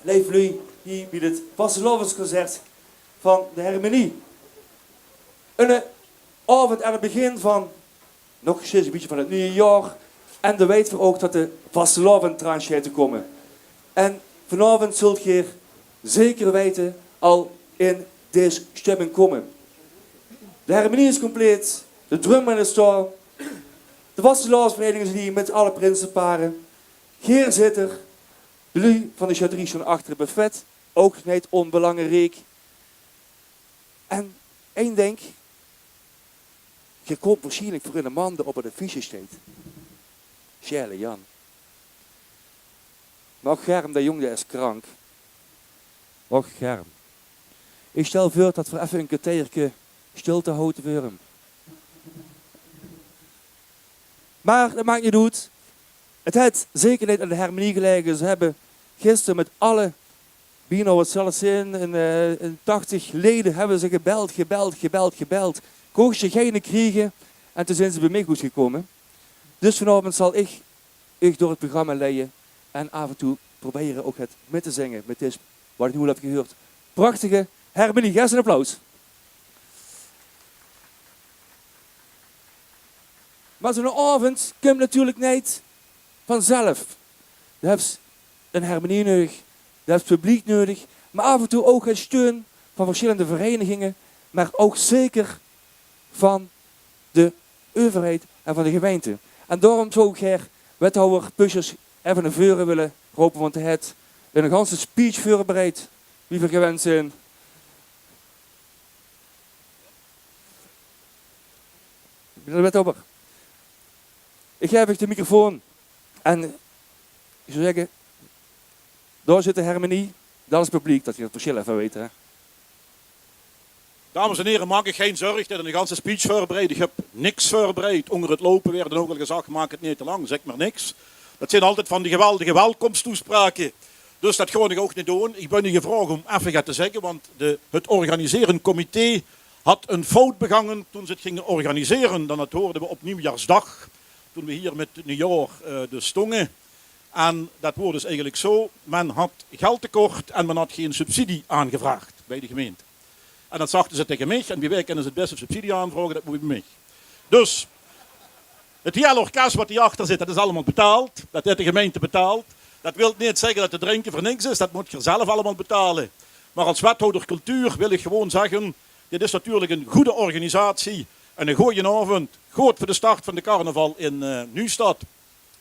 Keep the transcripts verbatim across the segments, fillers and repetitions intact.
Leef luuj, hie bie dit vastelaovesconcert van de Hermenie. Eine aovend aan 't begin van, nog steeds e bietje van 't nuuje jaor. En dan weite v'r ouch dat de vastelaovend d'raan sjeit te kómme. En vanaovend zult geer zeker weite al in dees sjtömming kómme. De hermenie is compleet, de drummen is dao, de vastelaovesvereiniging is hie mit alle prinsepare. Geer zit d'r, de luuj van de sjötterie sjtaon achter 't buffet, ouch neet ónbelangriek. En ein dink, geer kómp waarsjienlik veur eine man dae op 't affiche sjteit. Sjaele Jan. Mer och germ, dae jóng dae is krank. Och germ. Ich sjtel veur dat v'r effe e kerteerke sjtilte haoje veur häöm. Mer dat maak neet oet. 't Haet zeker neet aan de hermenie gelaege. Ze höbbe gister mit alle, bienao, wat zal 't zeen, ein, eh, ein tachtig leje höbbe ze gebeld, gebeld, gebeld, gebeld. Kónne ze geine kriege. En toen zeen ze bie mich oetgekómme. Dus vanaovend zal ich uch door 't programma leie en aaf en toe probere ouch get mit te zinge mit dees, wat ich noe al höb gehuurd, prachtige hermenie. Gaef ze ein applaus. Mer zoe'n aovend kump natuurlik neet vanzelf. Doe höbs ein hermenie neudig, doe höbs publiek neudig, mer aaf en toe ouch get steun van versjillende vereiniginge, mer ouch zeker van de euverheid en van de gemeinte. En daorum zów ich gaer wethouwer Puschers effe nao veure wille rope, want dae haet ein ganse speech veurbereid, wie v'r gewend zeen. Meneer de wethouder, ich gaef uch de microfoon en ich zów zègke, dao zit de hermenie, dat is 't publiek, dat geer 't versjil effe weit, hè. Dames en here, maak uch gein zörg, dae haet ein ganse speech veurbereid. Ich höb niks veurbereid. Ónger 't loupe waerd ouch al gezag: maak 't neet te lang, zèk mer niks. Dat zeen altied van die geweldige welkomstoespraoke. Dus dat gaon ich ouch neet doon. Ich bön hie gevraog óm effe get te zègke, want de, 't organiserend comité had ein fout begange toen ze 't ginge organisere. Dan, dat hoorde v'r op Nuujaarsdaag, toen v'r hie mit 't nuuj jaor, eh, dus stónge. En dat woor dus eigelik zoe: men had geldtekort en men had gein subsidie aangevraagd bie de gemeinte. En dat zagte ze taenge mich: en wie wae kinne 't bèste subsidie aanvraoge? Dat mót bie mich. Dus, 't hieël orkes wat hie achter zit, dat is allemaol betaald. Dat haet de gemeinte betaald. Dat wilt neet zègke dat 't drinke veur niks is. Dat mót geer zelf allemaol betale. Mer es wethouder cultuur wil ich gewoon zègke, dit is natuurlik ein gooj organisatie en eine gooje aovend. Good veur de start van de carnaval in, eh, Nuujsjtad.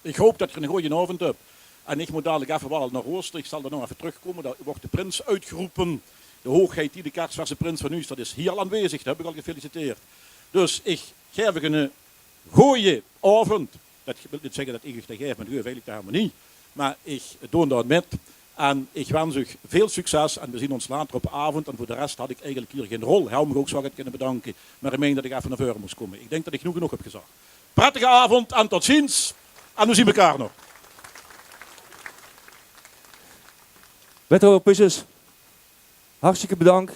Ich haop dat geer eine gooje aovend höb. En ich mót dalik effe waal nao Roostere. Ich zal dao nog effe trökkómme. Dao wuuert de prins oetgerope. De hoogheid hie, de kersverse prins van Nuujsjtad, is hie al aanwezig. Dae höb ich al gefeliciteerd. Dus ich gaef uch eine gooje aovend. Dat wilt neet zègke dat ich uch dae gaef, mer dat geuf eigelik de hermenie. Mer ich doon dao mit. En ich wins uch väöl succes en v'r zeen ós later op aovend. En veur de res had ich eigelik hie gein rol. Hae haw mich ouch zoe get kinne bedanke. Mer ich mein dat ich effe nao veure mós kómme. Ich dink dat ich noe genóg höb gezag. Prettige aovend en tot ziens. En v'r zeen mekaar nog. Wethouder Puschers, hartstikke bedank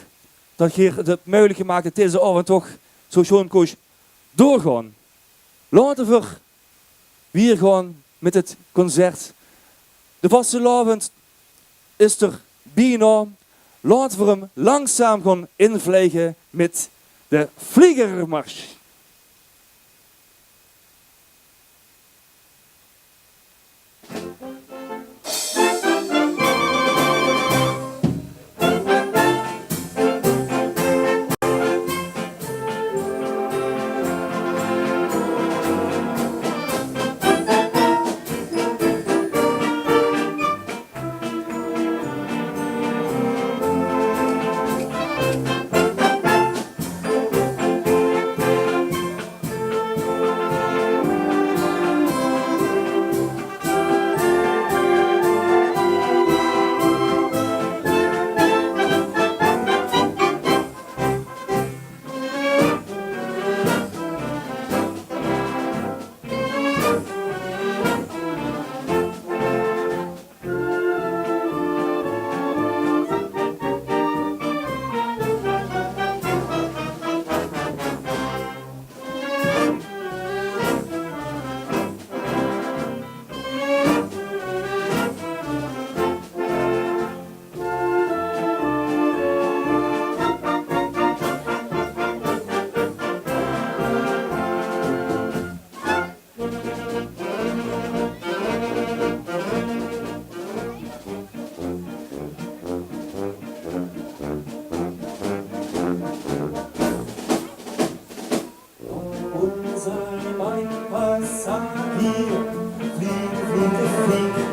dat geer 't höb meugelik gemaak dat deze aovend toch zoe sjoon kós doorgaon. Laote v'r wiejer gaon mit 't concert. De vastelaovend is d'r bienao. Laote v'r 'm langzaam gaon invlege mit de Vliegermars.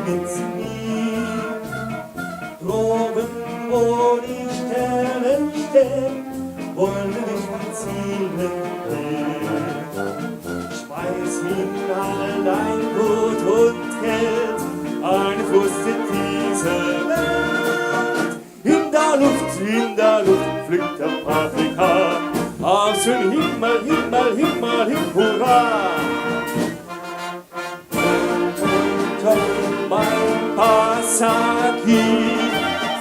Mit mir. Droben, wo die Sterne stehen, wollen wir spazieren gehen. Schmeiß hin all dein Gut und Geld, ein Fuß in dieser Welt. In der Luft, in der Luft fliegt der Paprika aus dem Himmel, Himmel, Himmel, Himmel, hurra! Mein Passaki,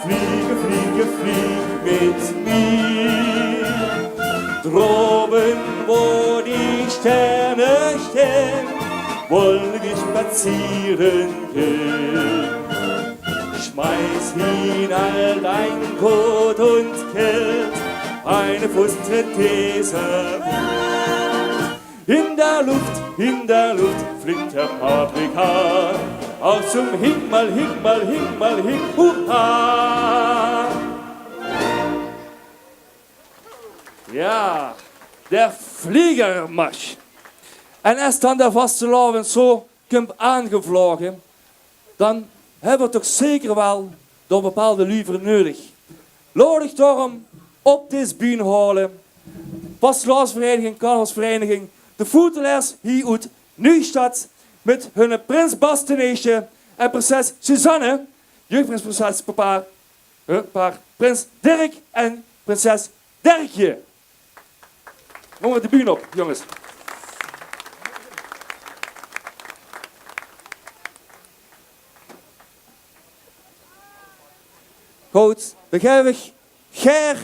fliege, fliege, flieg mit mir. Droben, wo die Sterne stehen, wollen wir spazieren gehen. Schmeiß hin all dein Gut und Geld, eine Fußtritt dieser Welt. In der Luft, in der Luft fliegt der Paprika aus dem Himmel, Himmel, Himmel, Himmel, hurra! Ja, de vliegermars. En es dan de vastelaovend zo kump aangevloge, dan hebbe we toch zeker wel door bepaalde luuj veur neudig. Laot ich daorum op dees bühne hale vastelaovesvereiniging, carnavalsvereiniging, de Voetelaers hie oet Nuujsjtad mit hunne prins Bas d'n Ieësjte en prinses Suzanne, jeugdprins, prinses, papa, hè, paar, prins Dirk en prinses Dirkje. Kómme de bühne op, jónges. Good, dan gaef ich gaer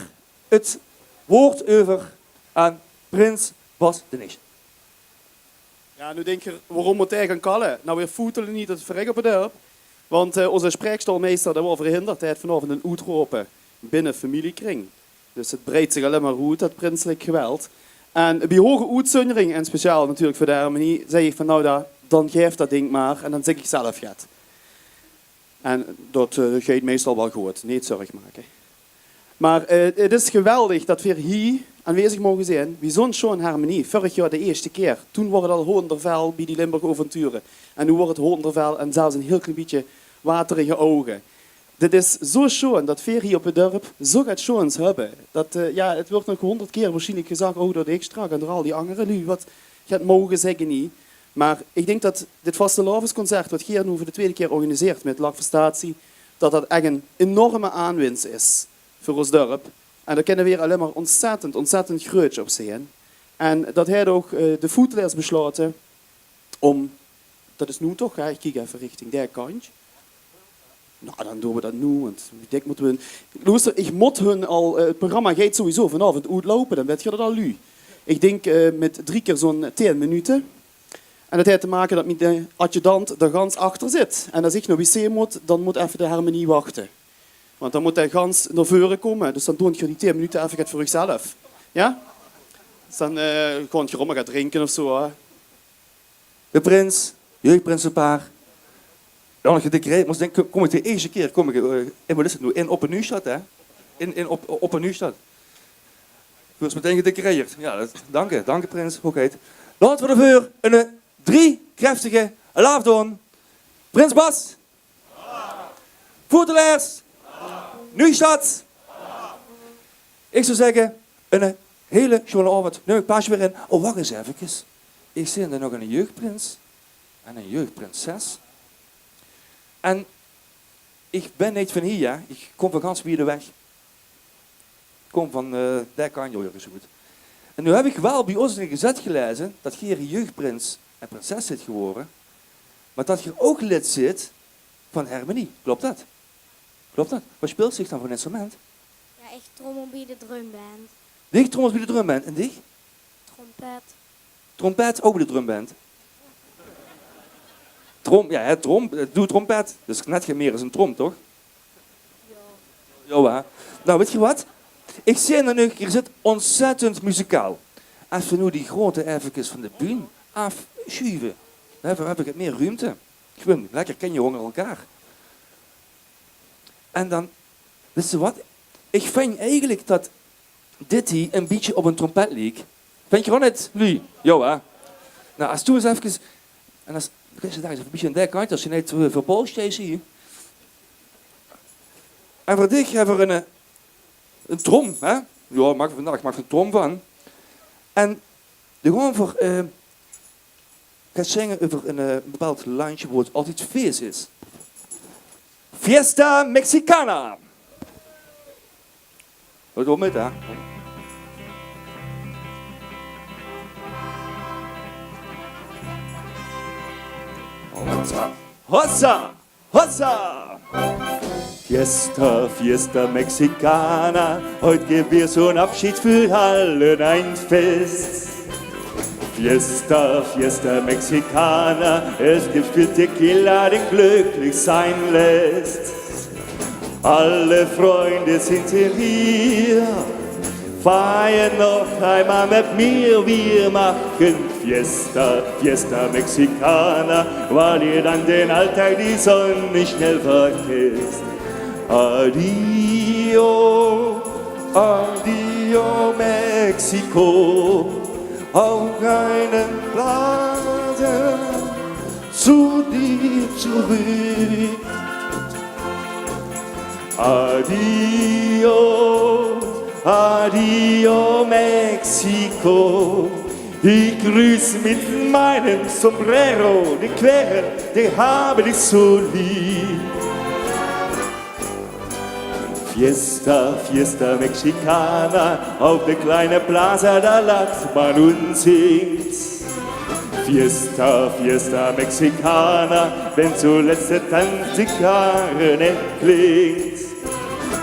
't woord euver aan prins Bas d'n Ieësjte. Ja, noe dink geer, waorum mót hae gaon kalle? Noe, veer voetele neet, det is verrek op 't dörp. Want eh, ózze spraekstaolmeister, dae waor verhinderd. Hae haet vanaovend ein oetrope binne femieliekring. Dus 't breidt zich allein mer oet, det prinselik geweld. En bie hoge oetzundering, en speciaal natuurlik veur de hermenie, zag ich van: "Noe, dan, dan gaef det dink mer en dan zèk ich zelf get." En det eh, geit meistal waal good, neet zörg make. Mer eh, 't is geweldig det veer hie aanwezig moge zeen. Veer zeen zoe'n hermenie. Vörig jaor de ieësjte kier. Toen waor 't al hoondervel bie die Limburg Aventure. En noe waor 't hoondervel en zelfs ein hiel klein bietje waterige ouge. Dit is zo sjoon det veer hie op 't dörp zo get sjoons höbbe. Det eh, ja, 't wuuert nog hónderd kier waarsjienlik gezag, ouch door Dick straks en door al die anger luuj waat get moge zègke hie. Mer ich dink det dit vastelaovesconcert waat geer noe veur de twiede kier organiseert mit Lach Verstaat Zie, det det ech ein enorme aanwins is veur ós dörp. En dao kinne veer allein mer óntzèttend, óntzèttend gruuetsj op zeen. En det haet ouch eh, de Voetelaers beslaote óm, det is noe toch, hè, ich kiek effe richting dae kantj. Noe, dan doon veer det noe, want wie dik mótte veer... Loester, ich mót hun al eh, 't programma geit sowieso vanaovend oetloupe, dan wèt geer det al, luuj. Ich dink eh, mit drie kier zoe'n tieën minute. En det haet te make det miene adjudant dao gans achter zit. En es ich nao wc mót, dan mót effe de hermenie wachte. Want dan mót hae gans nao veure kómme. Dus dan doon geer die tieën minute effe get veur uch zelf. Ja? Dus dan eh, gaon geer óm get drinke of zo, hè. De prins, jeugdprinsepaar. Dan gedecoreerd. Mós dinke, kóm ich de ieësjte kier, kóm ich eh, in, waat is 't noe? In Oppe Nuujsjtad, hè? In, in Op-, Oppe Nuujsjtad. Doe höbs metein gedecoreerd. Ja, det, danke, danke prins, hoogheid. Laote veer d'rveur ein eh, drie kreftige alaaf doon. Prins Bas. Voetelaers. Nuujsjtad. Ich zou zègke, ein eh, hiel sjoon aovend. Neum ich 't plaatsje weer in. Oh, wach ins effekes. Ich zeen d'r nog eine jeugdprins en ein jeugdprinses. En ich bön neet van hie, hè. Ich kóm van gans wied weg. Kóm van eh, dae kantj örges oet. En noe höb ich waal bie ós in de gezèt gelaeze det geer jeugdprins en prinses zeet gewore, mer det geer ouch lid zeet van hermenie. Klop det? Klop det? Waat speels dich dan veur ein instrument? Ja, ich trommel bie de drumband. Dich trommels bie de drumband en dich? Trompet. Trompet, ouch bie de drumband. Trom, ja, hè, trom, eh, doe trompet. Det is net get mieër es ein trom, toch? Ja. Jao, hè. Noe, wèt geer waat? Ich zeen d'r noe, geer zeet óntzèttend muzikaal. Es veer noe die groeëte effekes van de bühne aafsjuve, dan höbbe veer get mieër ruumte. Gewoon lekker kinjer ónger elkaar. En dan, wèt geer waat? Ich vinj eigelik det dit hie ein bietje op ein trompet liek. Vinj geer ouch neet, luuj? Jao, hè? Noe, es doe ins effekes, en es, Gisteraovend dacht ich, 't is ein bietje ein dikke kantj es se neet, eh, veur Paul steis hie. En veur dich höbbe v'r ein, eh, ein trom, hè? Jao, maak vandaag, maak ein trom van. En dan gaon v'r, eh, gaon zinge euver ein, eh, bepaald landje wo 't altied fees is. Fiesta Mexicana. Höb ich waal mit, hè? Hossa! Hossa! Hossa! Fiesta, Fiesta Mexicana, heut gewiss un Abschied för alle ein Fest. Fiesta, Fiesta Mexicana, es gibt viel Tequila, den glücklich sein lässt. Alle Freunde sind hier, feiern noch einmal mit mir. Wir machen Fiesta, Fiesta Mexicana, weil ihr dann den Alltag, die Sonne schnell vergesst. Adio, adio Mexiko, auf einen Blasen zu dir zurück. Adio, adio Mexiko. Ich grüß mit meinem Sombrero die Quere, die habe dich so lieb. Fiesta, Fiesta Mexicana, auf der kleine Plaza, da lacht man und singt. Fiesta, Fiesta Mexicana, wenn zuletzt der Tanz die Karne klingt.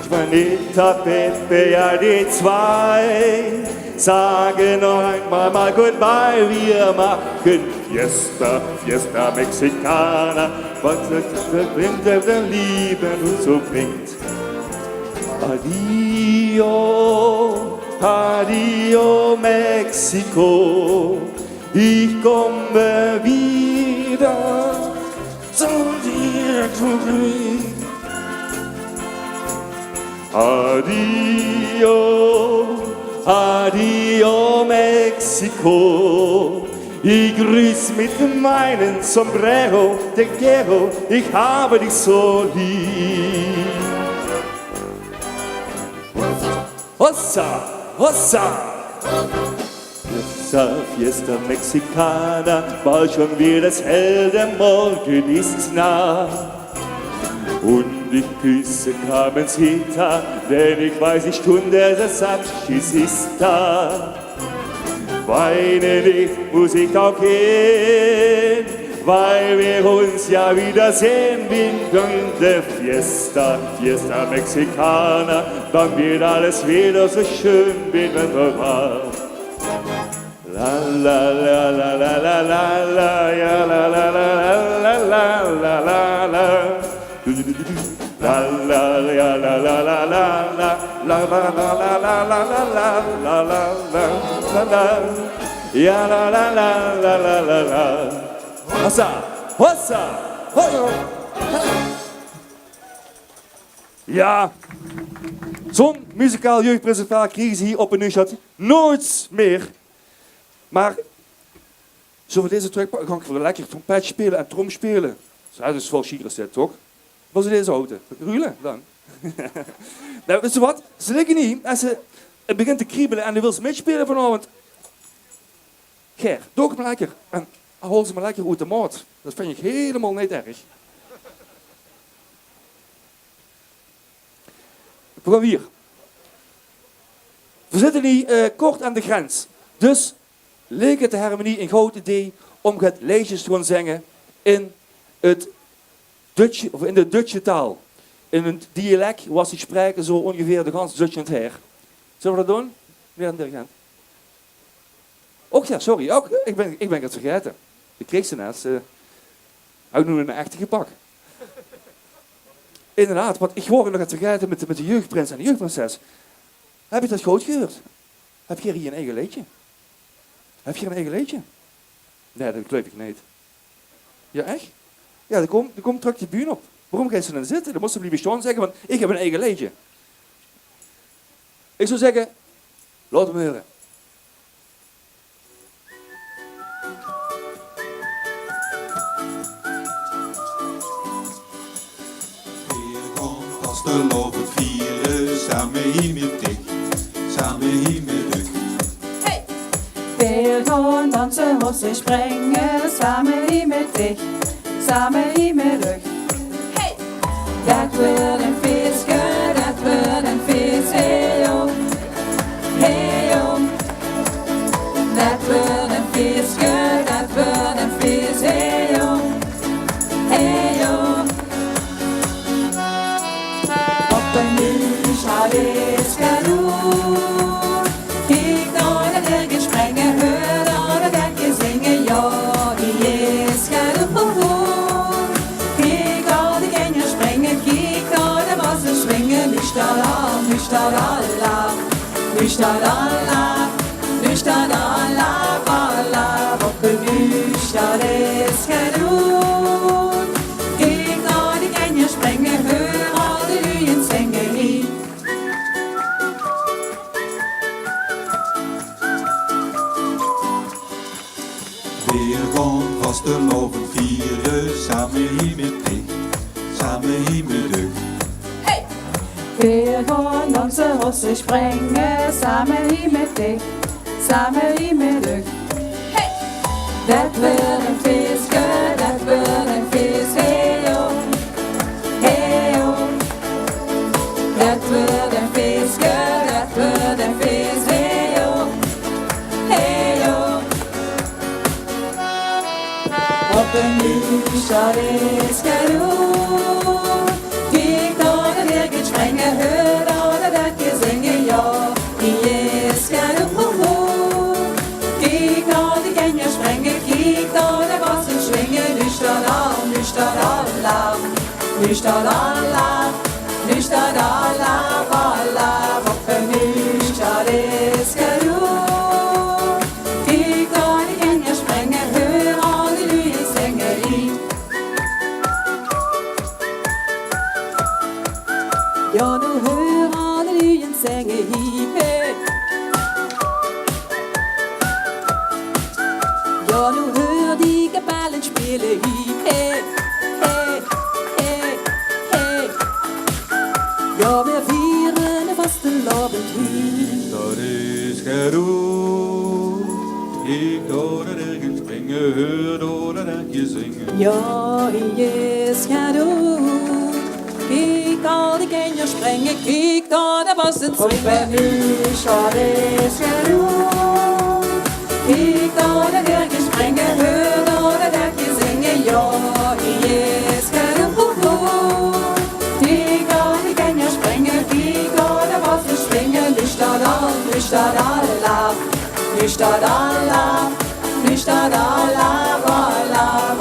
Juanita, Pepe, ja, die zwei sagen noch einmal mal Goodbye. Wir machen Fiesta, Fiesta Mexicana, was es bringt, der Lieben uns so bringt. Adio, adio Mexiko, ich komme wieder zu dir zurück. Adio, adio Mexiko, ich grüß mit meinem Sombrero, te quiero, ich habe dich so lieb. Hossa, hossa! Fiesta, Fiesta Mexicana, bald schon wird es hell, der Morgen ist nah. Und ich küsse Carmencita, denn ich weiß, die Stunde des Abschieds ist da. Weine nicht, muss ich auch gehen, weil wir uns ja wiedersehen. Bin der Fiesta, Fiesta Mexicana, dann wird alles wieder so schön, wie wenn wir waren. La la la la la la la la, ja la la la la la la la la. La la la la la la la la la la la la la la la la la la la la. Ja la la la la la la la. Hossa, hossa, hossa. Ja, zo'n muzikaal jeugdpresentatie kriege ze hie op 'n Nuujsjat noeits mier. Mer zölle v'r deze trökpakke? Gaon v'r lekker trompet speule en trom speule. Zo, det is väöl sjier, is det toch? Wils se deze haoje? Ruule dan? Noe, wits se waat? Ze ligke hie, es 't begint te kriebele en doe wils mitspeule vanaovend, gaer, doog mer lekker. En haol ze mer lekker oet de maot. Det vinj ich hielemaol neet erg. V'r gaon wiejer. V'r zitte hie, eh, kort aan de grens. Dus leek 't de hermenie ein good idee óm get leedjes te gaon zinge in 't Dutsj, of in de Dutsje taal. In ein dialek waat ze spraeke zo óngeveer de ganse Dutsland haer. Zölle v'r det doon, meneer de dirigent? Och ja, sorry. Och, ich bön, ich bön 't vergaete. De kreeg ze net, eh, haw ich noe ein echte gepak. Inderdaad, want ich waor nog 't vergaete mit, mit de jeugdprins en de jeugdprinses. Höb ich det good gehuurd? Höb geer hie ein eige leedje? Höb geer ein eige leedje? Nae, det geluif ich neet. Ja, ech? Ja, dan kóm, dan kóm trök de bühne op. Woróm geis se dan zitte? Dan mós se blieve staon, zègke van: ich höb ein eige leedje. Ich zou zègke, laot 'm hure. Laot us viere, same hie mit dich, same hie mit dich. Hey! Veer gaon danse, hosse springe, same hie mit dich, same hie mit dich. Hey! Det wuuert ein fieske, det wuuert ein fieske, hey jong, hey jong. Det wuuert ein fieske, det wuuert ein fieske, hey jong, hey jong. Op ein nuuj sjaal is gedoon. Kiek dao de dirk springe, huur dao de dirk zinge, jao, die is gedoon. Kiek al die kinjer springe, kiek dao de basse swinge, nuuj sjaal, nuuj sjaal, nuuj sjaal, nuuj sjaal, op ein nuuj sjaal is gedoon. Kiek dao die kinjer springe, huur al die luuj zinge, hie. Veer gaon vastelaovend viere, same hie mit dich, same hie mit dich. Hey! Veer gaon danse, hosse springe, same hie mit dich, same hie mit dich. Hey! Det wuuert ein fieske, det wuuert ein fieske, hey jong, hey jong. Det wuuert ein fieske, det wuuert ein fieske, hey jong, hey jong. Op ein nuuj sjaal is gedoon. Kiek dao de dirk springe, huur dao de dirk zinge, jao, die is gedoon. Kiek dao die kinjer springe, kiek dao de basse swinge, nuuj sjaal, nuuj sjaal, nuuj sjaal, nuuj sjaal, op ein nuuj sjaal is gedoon. Kiek dao die kinjer springe, huur al die luuj zinge, hie. Jao, noe huur al die luuj zinge, hie, hey. Jao, noe huur die kapelle speule, hie, hey, hey, hey, hey. Jao, veer viere de vastelaovend hie. Det is gedoon. Kiek dao de dirk springe, huur dao de dirk zinge. Jao, hie is gedoon. Kiek al die kinjer springe, kiek dao de basse swinge. Op ein nuuj sjaal is gedoon. Kiek dao de dirk springe, huur dao de dirk zinge, jao, die is gedoon. Kiek dao die kinjer springe, kiek dao de basse swinge, nuuj sjaal, nuuj sjaal, nuuj sjaal, nuuj sjaal,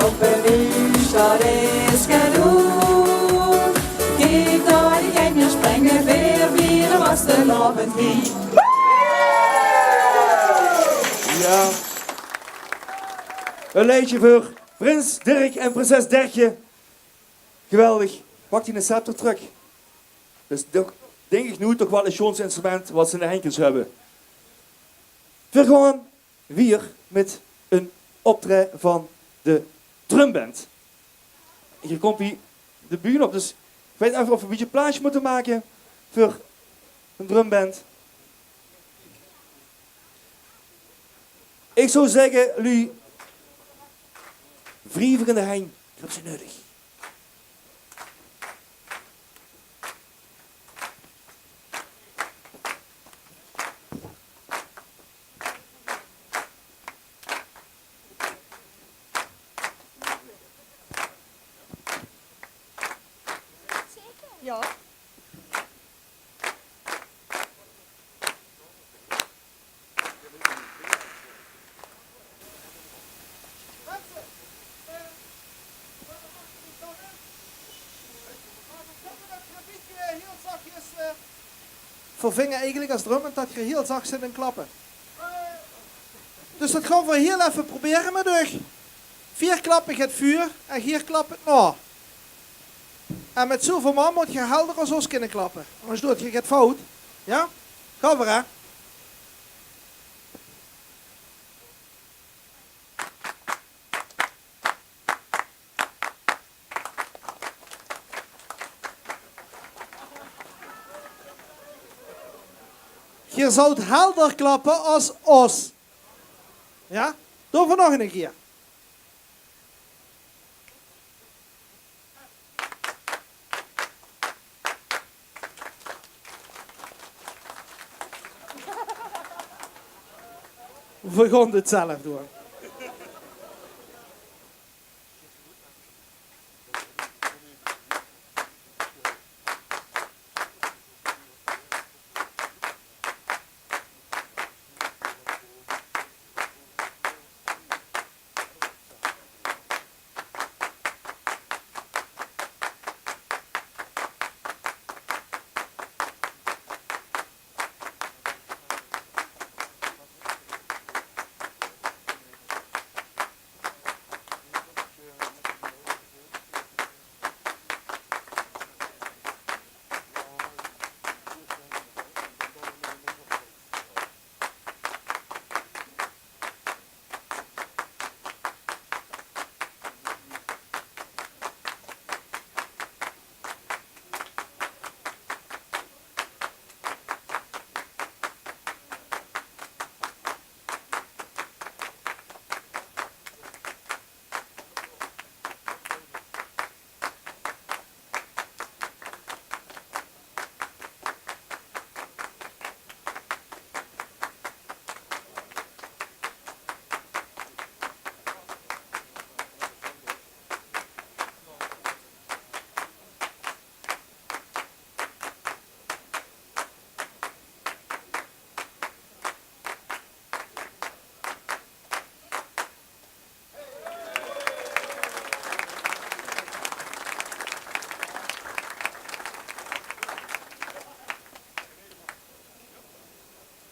op ein nuuj sjaal is gedoon. Kiek dao die kinjer springe, veer viere vastelaovend hie. Jao. Ein leedje veur prins Dirk en prinses Derkje. Geweldig. Pak die scepter trök. Det is toch, dink ich noe, toch waal 't sjoonste instrument waat ze in de henj kinne höbbe. Veer gaon wiejer mit ein optraeje van de drumband. Hie kump hie de bühne op, dus ich weit neet of veer ein bietje plaatsje mótte make veur ein drumband. Ich zou zègke, luuj, wrief uch in de henj, geer höb ze nudig. Jao. Veer vinge eigelik es drumband det geer hiel zach zit in klappe. Dus det gaon veer hiel effe probere mit uch. Veer klappe get veur en geer klappe nao. En mit zoväöl man mót geer helder es ós kinne klappe. Angers doot geer get fout. Jao? Gaon veer, hè? Geer zouwt helder klappe es os. Jao? Doon v'r nog 'ne kier. V'r gaon 't zelf doon.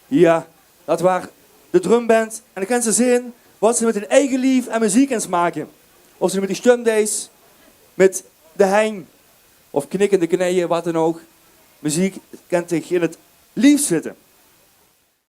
Jao, dat waar de drumband. En dan kins se zeen wat ze mit hun eige lief en meziek kins make. Of ze mit die stum deis, mit de henj, of knikkende kneie, wat dan ouch. Meziek kint dich in 't lief zitte.